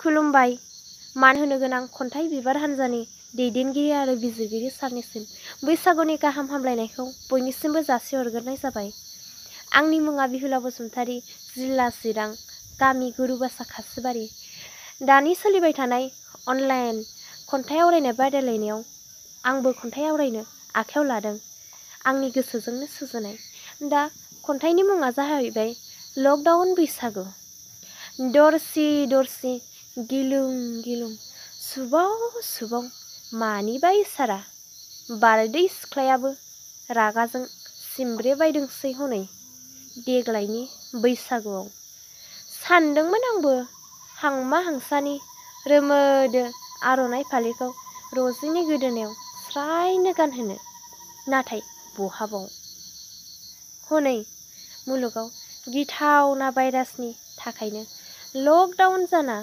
खुलुमबाय। मान होनो गोनां खन्थाइ बिबार हान्जानि दैदेनगिरि आरो बिजिरगिरि सारनिसिम बैसागुनि गाहाम हामलायनायखौ बयनिसिमबो जासिहरग्रोनाय जाबाय। आंनि मुङा बिहुला बसुमतारी, जिल्ला चिरां, गामि गुरुबासा खासिबारि। दानि सोलिबाय थानाय अनलाइन खन्थाइ आवरायनाय बादायलायनायाव आंबो खन्थाइ आवरायनो आखायाव लादों। आंनि गोसोजोंनो सुजुनाय। दा खन्थाइनि मुङा जाहैबाय लकडाउन बैसागु। दरसि दरसि गिलुं गिलुं सुबाव सुबाव मानिबा इसारा बारदै सिख्लायाबो रागाजों सिमब्रेबायदोंसै हनै देग्लायनि बैसागुआव। सानदोंमोन आंबो हांमा हांसानि रोमोदो आर'नाइ फालिखौ रजिनि गोदोनायाव स्रायनो गानहोनो, नाथाय बहाबाव। हनै मुलुगाव गिथावना भाइरासनि थाखायनो लकडाउन जाना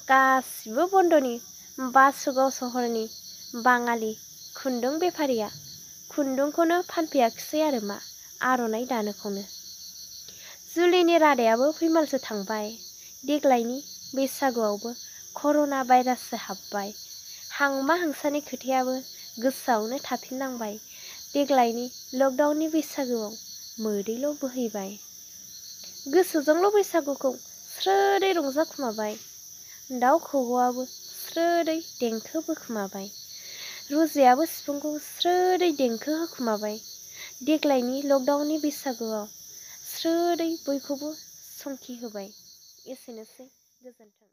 गासिबो बन्द'नि बासुगाव सहरनि बाङालि खुन्दुं बेफारिया खुन्दुंखौनो फानफैयाखिसै आरो मा आर'नाइ दानोखौनो। जुलिनि रादायाबो फैमालसो थांबाय। देग्लायनि बैसागुआवबो कर'ना भाइराससो हाबबाय। हांमा हांसानि खोथायाबो गोसोआवनो थाफिननांबाय। देग्लायनि लकडाउननि बैसागुआव मोदैल' बोहैबाय। गोसोजोंल' बैसागुखौ स्रोदै रंजाखुमाबाय। दाउ खौवौआबो स्रोदै देंखो बोखुमाबाय। रुजायाबो सिफुंखौ स्रोदै देंखो होखुमाबाय। देग्लायनि लकडाउननि बैसागुआव स्रोदै बयखौबो संखि होबाय। एसेनोसै, गोजोन्थों।